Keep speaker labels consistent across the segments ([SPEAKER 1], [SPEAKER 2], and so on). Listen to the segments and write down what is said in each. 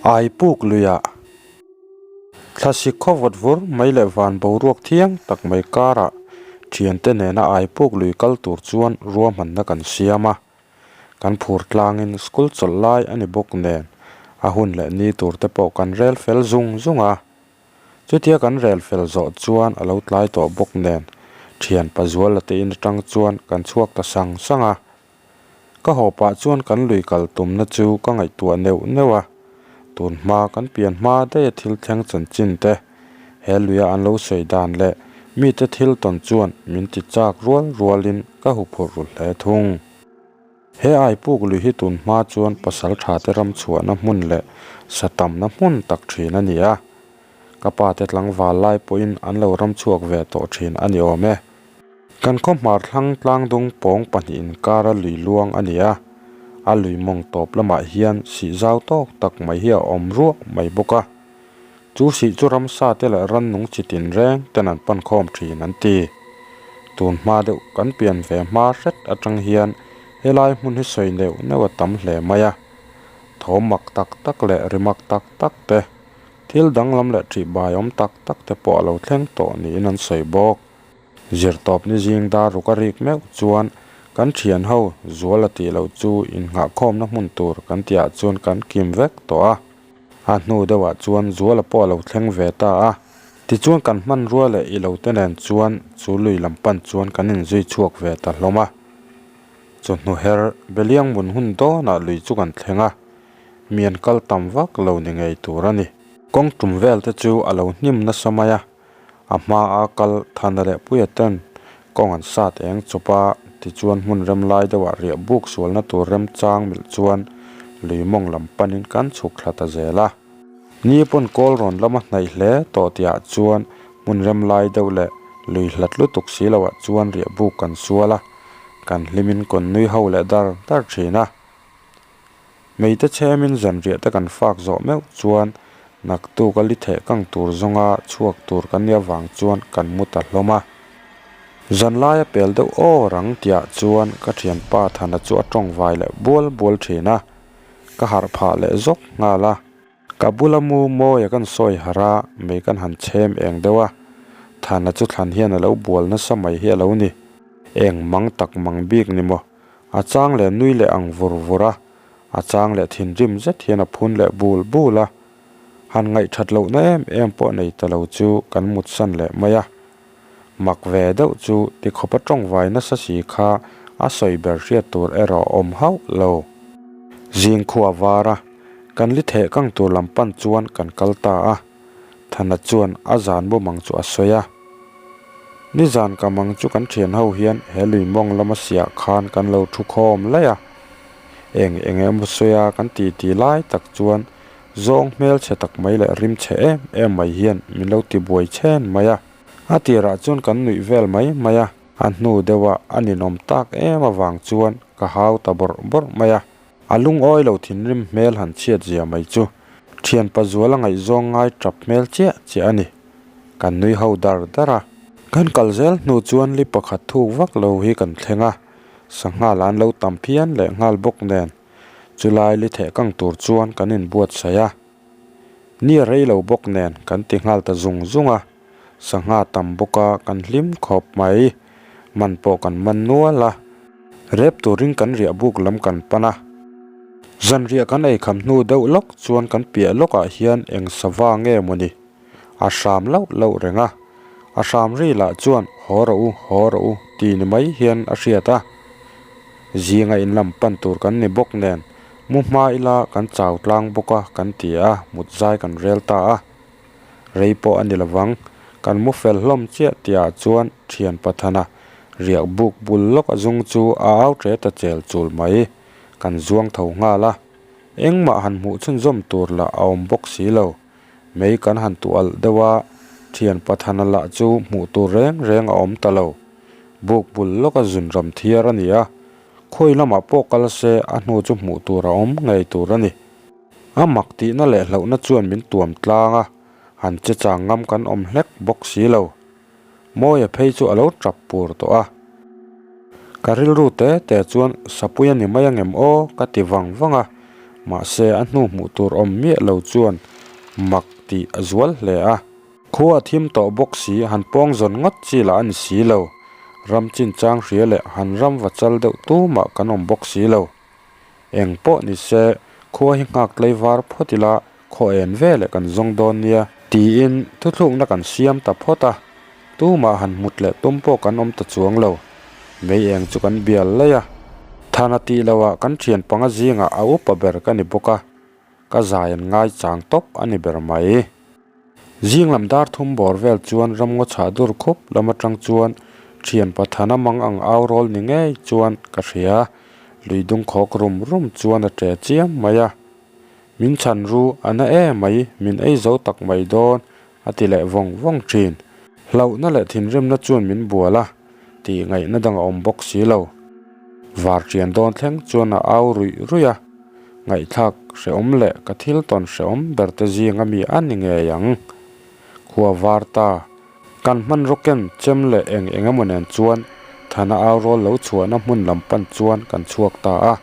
[SPEAKER 1] Ai puk luiah thlasik khaw vawt vur mai leh van boruak thiang tak mai karah thiante nena ai puk lui kal tur chuan ruahmanna kan siam a. Kan phur tlangin school chawlh lai a ni bawk nen a hun leh ni tur te pawh kan rel fel zung zung a. Chutia kan rel fel zawh chuan a lo tlai tawh bawk nen thian Pazuala te in atang chuan kan chhuak ta sang sang a. Ka haw pah chuan kan lui kal tumna chu ka ngaihtuah neuh neuh a, tun hma kan pian hma daih a thil thleng chanchin te, he luia an lo sawi dan leh mite thil tawn chuan min ti chak rual rualin ka huphurh ru hle thung. He Aipuk lui hi tun hma chuan pasal tha te ram chhuahna hmun leh sa tamna hmun tak thin a ni a, ka pa te tlangval lai pawhin an lo ram chhuak ve tawh thin a ni awm e. Kan khaw hmar thlang tlangdung pawng pahnih inkara lui luang a ni a, a lui mawng tawp lamah hian sih zau tawk tak mai hi a awm ruah mai bawk a. Chu sih chu ramsa te leh rannung chi tin reng ten an pan khawm thin an ti. Tun hma deuh kan pian ve hma hret atang hian helai hmun hi sawi neuh neuh a tam hle mai a. Thawm mak tak tak leh ri mak tak tak te, thil danglam leh ṭih bai awm tak tak te pawh a lo thleng tawh niin an sawi bawk. Zirtawp ni zing dar ruk a rik meuh chuan kan thian ho zual a tih loh chu innghahkhawmna hmun tur kan tihah chuan kan kim vek tawh a. A hnu deuhah chuan zuala pawh a lo thleng ve ta a. Tichuan kan hmanrua leh i lo te nen chuan chu lui lam pan chuan kan inzui chhuak ve ta hlawm a. Chawhnu her Beliang mun hun dawnah lui chu kan thleng a, mi an kal tam vak lo ni ngei tur a ni. Kawng tum vel te chu a lo hnim nasa mai a. A hma a kal Thana leh Puia ten kawng an sat eng chawp a, tichuan hmun rem lai deuhah riah buk sualna tur remchang milh chuan lui mawng lam panin kan chhuk thla ta zel a. Ni pawn kawl rawn lama hnaih hle tawh tihah chuan hmun rem lai deuh leh lui hlat lutuk si loah chuan riah buk kan sual a, kan hlimin kawn nui ho leh dar dar thin a. Meite chhemin zanriah te kan fak zawh meuh chuan naktuk a li theh kang tur zawnga chhuak tur kan nih avang chuan kan mu ta hlawm a. Zanlaia pel deuh aw rang tihah chuan ka thianpa Thana chu a tawng vai leh bual bual thin a, ka harh phah leh zawk nghal a. Ka bula mu mawia kan sawi harh a, mei kan han chhem eng deuh a, Thana chu thlan hian a lo bual nasa mai hi a lo ni. Eng mang tak mang bik ni maw? A chang leh nui leh ang vur vur a, a chang leh thinrim zet hian a phun leh bul bul a. Han ngaihthat lohna em em pawh nei ta lo chu kan mutsan leh mai a. Mak ve deuh chu tikhawpa tawngvai nasa si kha a sawi ber hriat tur erawh a awm hauh lo. Zing khua var a, kan li theh kang tur lam pan chuan kan kal ta a. Thana chuan a zan bawmang chu a sawi a. Nizan ka mang chu kan thian ho hian he lui mawng lama siah khan kan lo thu khawm laih a. Eng eng emaw sawi a kan ti ti lai tak chuan zawng hmel chhe tak mai leh rim chhe em em mai hian min lo ti buai chhen mai a. A tirah chuan kan nuih vel mai mai a. A hnu deuhah a ninawm tak em avang chuan ka hau ta bawrh bawrh mai a. A lungawi lo thinrim hmel han chhiat zia mai chu thianpa zuala ngaihzawng ngai tap hmel chiah chiah a ni. Kan nui ho dar dar a. Kan kal zel hnu chuan li pakhat thuk vak lo hi kan thleng a, sanghal an lo tam phian leh nghal bawk nen chulai li theh kang tur chuan kan inbuatsaih a. Ni a rei lo bawk nen kan ti nghal ta zung zung a, sangha tam bawk a kan hlim khawp mai, man pawh kan man nual a. Rep turin kan riah buk lam kan pan a, zanriah kan ei kham hnu deuh lawk chuan kan piah lawkah hian eng sava nge mawni a hram lauh lauh reng a, a hram ri lah chuan haw rawh u haw rawh u ti ni mai hian a hriat a, zinga in lam pan tur kan ni bawk nen mu hma ila kan chau tlang bawk a kan ti a, mut zai kan rel ta a, Rei pawh a ni lovang, kan mu fel hlawm chiah tihah chuan thian Pathana riak buk bul lawk a zung chu a au ṭe ta chel chul mai. Kan zuang tho nghal a, engmah han hmuh chhunzawm tur lah a awm bawk si lo. Mei kan han tuh alh deuh a, thian Pathana lah chu hmuh tur reng reng a awm ta lo. Buk bul lawka zun ram thiar a ni a, khawi lamah pawh kal se a hnu chu hmuh tur a awm ngei tur a ni. A mak tihna leh hlauhna chuan min tuam tlang a, han che chang ngam kan awm hlek bawk si lo. Mawia phei chu a lo tap pur tawh a. Ka rilru te te chuan Sapui a ni mai angem aw ka ti vang vang a. Mahse a hnu hmuh tur awm miah lo chuan mak tih a zual hle a. Khua a thim tawh bawk si, han pawng zawn ngawt chi lah a ni si lo. Ram chinchang hria leh han ram va chal deuh tumah kan awm bawk si lo. Eng pawh ni se, khua hi nghak tlei var phawt ila khaw en ve leh kan zawng dawn nia. Tiin thuthlukna kan siam ta phawt a, tumah han hmut leh tum pawh kan awm ta chuang lo. Mei eng chu kan bial laih a, Thana tih loah kan thian panga zingah a upa ber ka ni bawk a, ka zai an ngai chang tawp a ni ber mai. Zing lam dar thum bawr vel chuan ramngaw chhah dur khup lam atang chuan thian Pathana mang ang au rawl ni ngei chuan ka hria. Lui dung khawk rum rum chuan a ṭe chiam mai a. Min chhan ru a na e mai, min ei zo tak mai dawn a ti leh vawng vawng thin. Hlauhna leh thinrimna chuan min bual a, tih ngaihna dang a awm bawk si lo. Var ṭian dawn thleng chuan a au ruih ruih a. Ngaihthlak hrehawm leh ka thil tawn hrehawm ber te zing ami a ni ngei ang. Khua var ta, kan hmanraw ken chem leh eng eng emaw nen chuan Thana au rawl lo chhuahna hmun lam pan chuan kan chhuak ta a.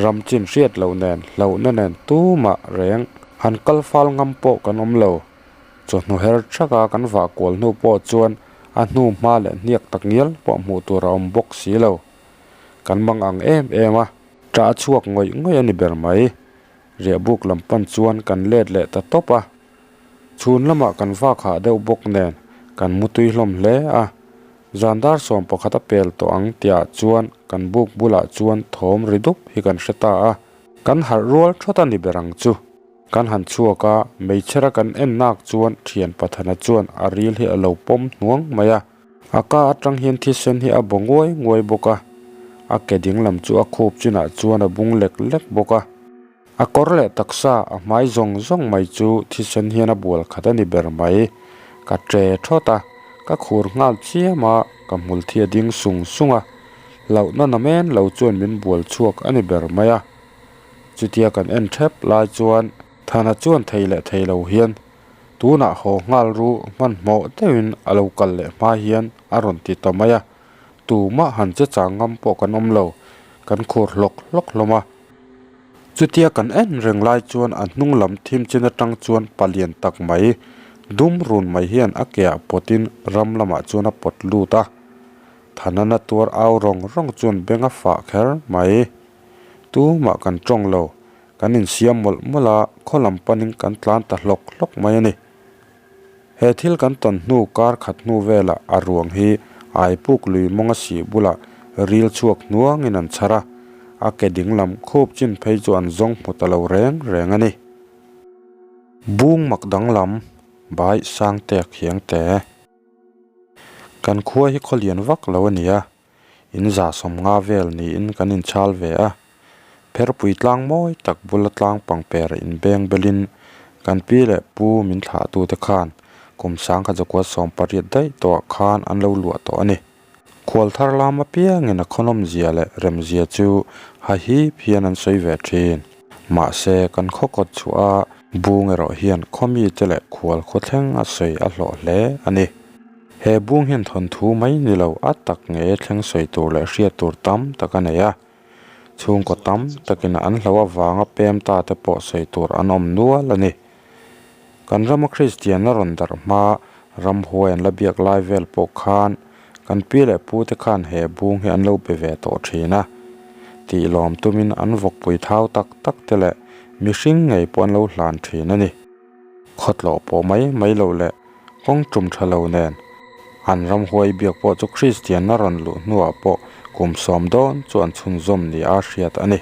[SPEAKER 1] Ram chin hriat loh nen hlauhna nen tumah reng han kal fal ngam pawh kan awm lo. Chawhnu her thaka kan vah kual hnu pawh chuan a hnu hma leh hniak tak ngial pawh hmuh tur a awm bawk si lo. Kan mang ang em em a. Ṭah a chhuak ngawih ngawih a ni ber mai. Riahbuk lam pan chuan kan let leh ta tawp a. Chhun lamah kan vak hah deuh bawk nen kan mutui hlawm hle a. Zan dar sawm pakhat a pel tawh ang tihah chuan kan buk bulah chuan thawm ri dup hi kan hre ta a. Kan harh rual thawt a ni ber ang chu. Kan han chhuak a, hmeichhera kan en nak chuan thian Pathana chuan a ril hi a lo pawm hnuang mai a. A ka atang hian thisen hi a baw nguai nguai bawk a, a ke ding lam chu a khup chinah chuan a bung lek lek bawk a. A kawr leh taksa a hmai zawng zawng mai chu thisen hian a bual khat a ni ber mai. Ka ṭe thawt a, ka khur nghal chiam a, ka hmul thi a ding sung sung a, hlauhna namen lo chuan min bual chhuak a ni ber mai a. Chutia kan en ṭhep lai chuan Thana chuan thei leh thei lo hian Tunah haw nghal ru hmanhmawh deuhin a lo kal leh hma hian a rawn ti ta mai a, tumah han che chang ngam pawh kan awm lo, kan khur hlawk hlawk hlawm a. Chutia kan en reng lai chuan a hnung lam thim chin atang chuan palian tak mai, dum run mai hian a keah pawtin ram lamah chuan a pawt lut a. Thanana tuar au rawng rawng chuan beng a fah kher mai. Tumah kan tawng lo, Kan insiam mawlh mawlh a, khaw lam panin kan tlan ta hlawk hlawk mai a ni. He thil kan tawn hnu kar khat hnu velah a ruang hi Aipuk lui mawnga sih bulah ril chhuak hnuangin an chhar a, a ke ding lam khup chin phei chu an zawng hmu ta lo reng reng a ni. Bung mak danglam, Bai Sangte Khiangte. Kan khua hi khaw lian vak lo a ni a, In za sawmnga vel niin kan inchhal ve a, pherpui tlang mawi tak bula tlang pangper inbeng belin kan pi leh pu min thlahtute khan kum sangkhat zakua 18 daih tawhah khan an lo luah tawh a ni. Khual thar lam apiangin a khawnawmzia leh remzia chu hahip hian an sawi ve thin. Mahse, kan khaw kawt chhuah a bung erawh hian khaw mite leh khual khawthleng a sawi a hlawh hle a ni. He bung hian thawnthu mai ni lo a tak nge thleng sawi tur leh hriat tur tam tak a nei a. Chhungkaw tam takin an hlo avanga pem ta te pawh sawi tur an awm nual a ni. Kan rama Kristianna rawn darh hma ramhuai an la biak lai vel pawh khan kan pi leh pu te khan he bung hi an lo be ve tawh thin a. Tih lawm tumin an vawkpui thau tak tak te leh mihring ngei pawh an lo hlan thin a ni. Khawtlawh pawh mai mai loh leh kawng tum tha lo nen an ramhuai biak pawh chu Kristianna rawn luh hnuah pawh kum sawm dawn chu an chhunzawm ni a hriat a ni.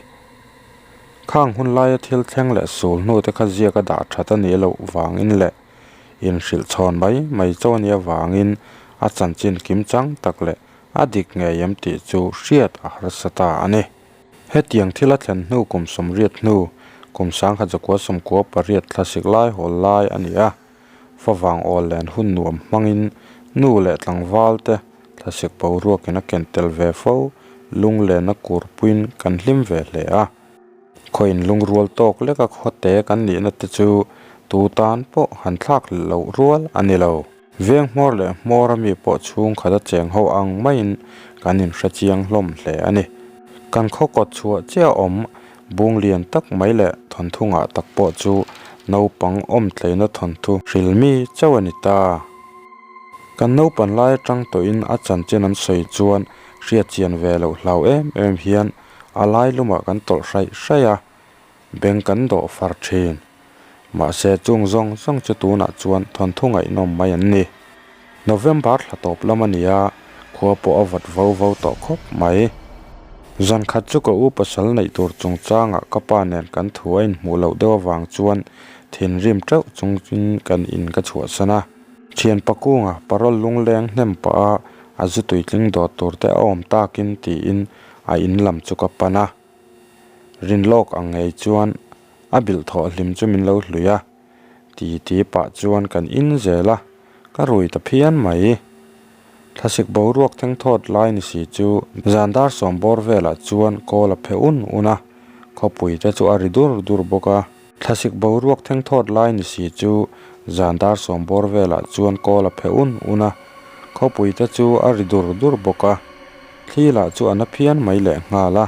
[SPEAKER 1] Khang hun laia thil thleng leh sul hnu te kha ziak a dah that a nih loh vangin leh inhrilh chhawn mai mai chaw nia vangin a chanchin kim chang tak leh a dik ngei em tih chu hriat a harsa ta a ni. Hetiang thil a thlen hnu kum 80 hnu, kum 1998 thlasik lai hawl lai a ni a. Favang awl len hun nuam hmangin nu leh tlangval te thlasik boruakin a ken tel ve fo, lunglenna kurpuiin kan hlim ve hle a. Khawiin lungrual tawk leka khawte kan nihna te chu tu tan pawh han thlak loh rual a ni lo. Veng hmawr leh hmawr ami pawh chhung khat a cheng ho ang maiin kan inhre chiang hlawm hle a ni. Kan khaw kawt chhuah chiah awm. Bung lian tak mai leh thawnthu ngah tak pawh chu naupang awm tleina thawnthu hril mi chauh a ni ta. Kan naupan lai atang tawhin a chanchin an sawi chuan hriat chian ve loh hlau em em hian a lai lumah kan tawlh hraih hraih a, beng kan dawh far thin. Mahse chung zawng zawng chu tunah chuan thawnthu ngaihnawm mai an ni. November thla tawp lam a ni a, khua pawh a vawt vo vo tawh khawp mai. Zan khat chu ka u pasal neih tur chungchangah ka pa nen kan thu a inhmuh loh deuh avang chuan thinrim teuh chungin kan in ka chhuahsan a. Thian pakunga parol lungleng hnem pah a, a zu tuitling dawt tur te a awm takin tiin a in lam chu ka pan a. Rinlawk ang ngei chuan a bilh thawh hlim chu min lo hlui a. Ti ti pah chuan kan in zel a, ka rui ta phian mai. Thlasik boruak thengthawt lai ni si chu zan dar sawm bawr velah chuan kawl a phe un un a, khawpui te chu a ri dur dur bawk a. Thlasik boruak thengthawt lai ni si chu zan dar sawm bawr velah chuan kawl a phe un un a, khawpui te chu a ri dur dur bawk a, thli lah chu a na phian mai lehnghal a.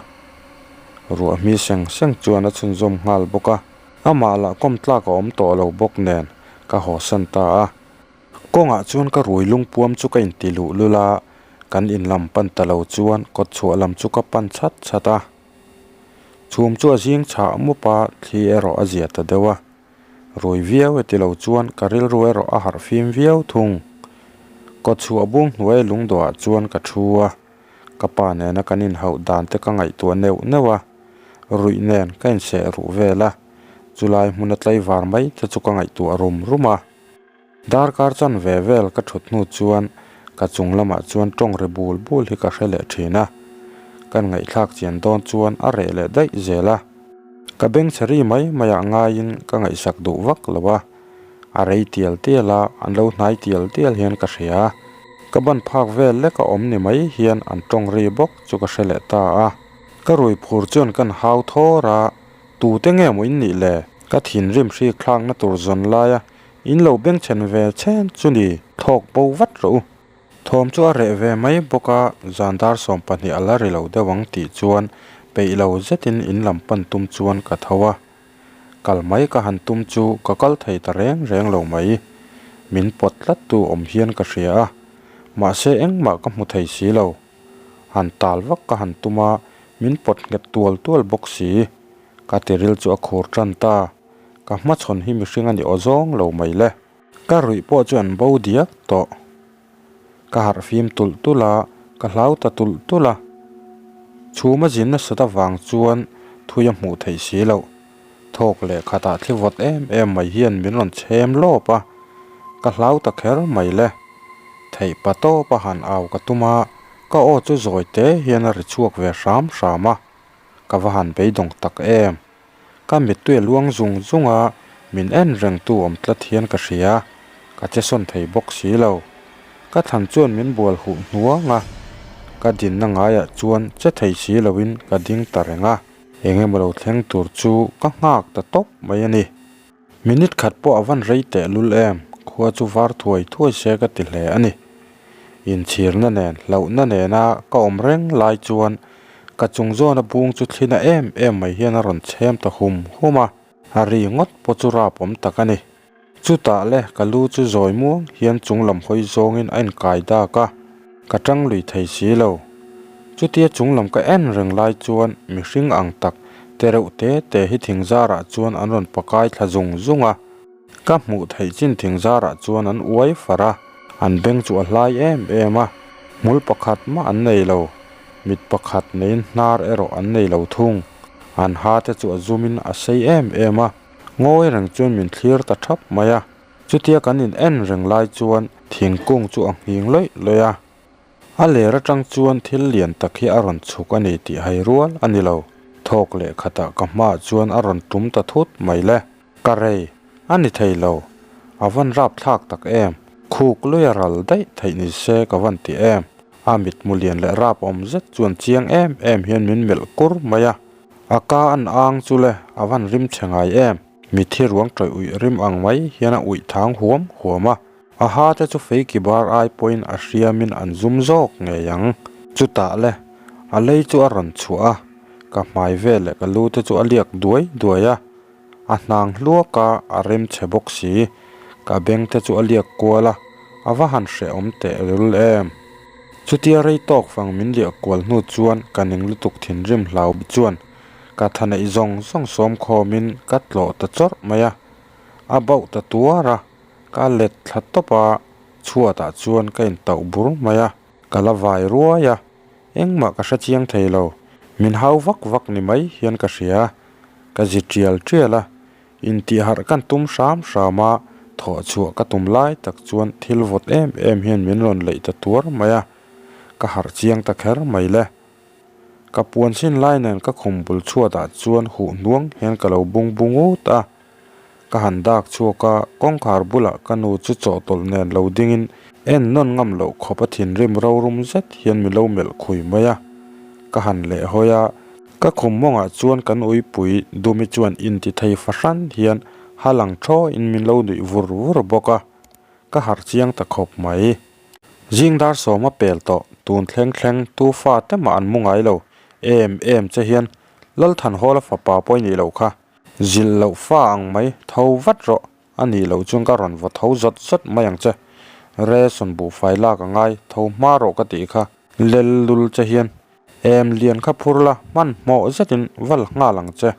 [SPEAKER 1] Ruah hmi seng seng chuan a chhunzawm nghal bawk a. Amah lah kawm tlak a awm tawh lo bawk nen ka hawsan ta a. Kawngah chuan ka rui lungpuam chu ka inti luh lul a, kan in lam pan ta lo chuan kawt chhuah lam chu ka pan chhat chhat a. Chhum chu a zing chhah mup a, thli erawh a zia ta deuh a. Rui viau e ti lo chuan ka rilru erawh a harh fim viau thung. Kawt chhuah bung hnuai lungdawhah chuan ka thu a. Ka pa nena kan inhauh dan te ka ngaihtuah neuh neuh a, ruih nen ka inseh ruh vel a, chulai hmuna tlaivar mai te chu ka ngaihtuah rum rum a. Darkar chan ve vel ka thut hnu chuan ka chung lamah chuan tawng ri bul bul hi ka hre leh thin a, kan ngaihthlak chian dawn chuan a reh leh daih zel a. Ka bengchhe ri mai maiah ngaiin ka ngaihsak duh vak lo a. A rei tial tial a, an lo hnai tial tial hian ka hria. Ka ban phak vel lek a awm ni mai hian an tawng ri bawk chu ka hre leh ta a. Ka rui phur chuan kan hau thawr a, tute nge maw in nih le? Ka thinrim hrik thlakna tur zawn laia in lo bengchhen ve chhen chu ni, thawk bo vat rawh u. Thawm chu a reh ve mai bawk a, zan dar 12 a la ri lo deuh ang tih chuan peih lo zetin in lam pan tum chuan ka tho a. Kal mai ka han tum chu ka kal thei ta reng reng lo mai. Min pawt tlat tu awm hian ka hria a, mahse engmah ka hmu thei si lo. Han tal vak ka han tum a, min pawt nghet tual tual bawk si. Ka tiril chu a khur tan ta, ka hmachhawn hi mihring a ni aw zawng lo mai le. Ka ruih pawh chu an bo diak tawh. Ka harh fim tulh tulh a, ka hlau ta tulh tulh a. Chhum a zin nasat avang chuan thui a hmuh theih si loh. Thawk leh khatah thli vawt em em mai hian min rawn chhem lawp a, ka hlau ta kher mai le. Theih pa tawp a han au ka tum a, ka aw chu zawi te hian a ri chhuak ve hram hram a, ka va han beidawng tak em. Ka mittui a luang zung zung a, min en reng tu awm tlat hian ka hria, ka che sawn thei bawk si lo. Ka thlan chuan min bual huh hnuang a, ka dinna ngaiah chuan che thei si loin ka ding ta reng a. Eng emaw lo thleng tur chu ka nghak ta tawp mai a ni. Minute khat pawh a van rei teh lul em, khua chu var thuai thuai se ka ti hle a ni. Inchhirna nen, hlauhna nena ka awm reng lai chuan ka chung zawna bung chu thlina em em mai hian a rawn chhem ta hum hum a, a ri ngawt pawh chu rap awm tak a ni. Chutah le ka lu chu zawi muang hian chung lam hawi zawngin a inkai dak a, ka tang lui thei si lo. Chutia chung lam ka en reng lai chuan mihring ang tak te reuh te te hi thing zarah chuan an rawn pakai thla zung zung a. Ka hmuh theih chin thing zarah chuan an uai far a, an beng chu a hlai em em a, hmul pakhat mah an nei lo, mit pakhat neiin hnar erawh an nei lo thung. An ha te chu a zumin a sei em em a, ngawi reng chuan min thlir ta thap mai a. Chutia kan in en reng lai chuan thingkung chu a nghing lawih lawih a. A ler atang chuan thil lian tak hi a rawn chhuk a ni tih hai rual a ni lo. Thawk leh khatah ka hmaah chuan a rawn tum ta thut mai le. Ka rei, a ni thei lo. A van rap thlak tak em. Khuk luia ral daih theih ni se ka van ti em. A mitmu lian leh rap awm zet chuan chiang em em hian min melh kur mai a. A ka an ang chu le, a van rim chhe ngai em. Mithi ruang tawih uih rim ang mai hian a uih thang huam huam a. A ha te chu feiki bar ai pawhin a hriamin an zum zawk ngei ang. Chutah le, a lei chu a rawn chhuah a. Ka hmai vel leh ka lu te chu a liak duai duai a, a hnang hluak a, a rem chhe bawk si. Ka beng te chu a liak kual a, a va han hrehawm teh lul em. Chutia rei tawk fang min liah kual hnu chuan ka ning lutuk thinrim hlau chuan ka tha neih zawng zawng sawm khawmin ka tlawh ta chawrh mai a, a bauh ta tuar a, ka let thla tawp a, chhuatah chuan ka intauh bur mai a, ka la vai ruai a. Engmah ka hre chiang thei lo, min hau vak vak ni mai hian ka hria. Ka zi tial tial a, intihharh kan tum hram hram a, thawh chhuah ka tum lai tak chuan thil vawt em em hian min rawn leih ta tuar mai a, ka harh chiang ta kher mai le. Ka puan sin lai nen ka khum bul chhuatah chuan huh hnuang hian ka lo bung bu ngut a. Ka han dak chhuak a, kawngkhar bulah ka nu chu chawhtawlh nen lo dingin en nawn ngam loh khawp a thinrim rorum zet hian mi lo melh khui mai a. Ka han lehhawi a, ka khum mawngah chuan kan uipui Dumi chuan inti thei fahran hian ha lang thawiin min lo nuih vur vur bawk a, ka harh chiang ta khawp mai. Zing dar sawma pel tawh tun thleng thleng tu fa te mah an mu ngai lo em em che hian Lalthanhawla fapa pawh i nih loh kha. Zilh loh fa ang mai, tho vat rawh, a nih loh chuan ka rawn vaw tho zawt zawt mai ang che. Ration buhfai lak a ngai, tho hma rawh ka tih kha. Lel lul che hian em lian kha phur la, hmanhmawh zetin va la nghal ang che.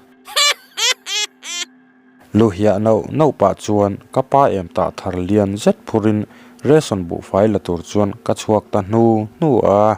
[SPEAKER 1] Lu hiah nauh nauh pah chuan ka pa em tah thar lian zet phurin ration buhfai la tur chuan ka chhuak ta hnu hnu a.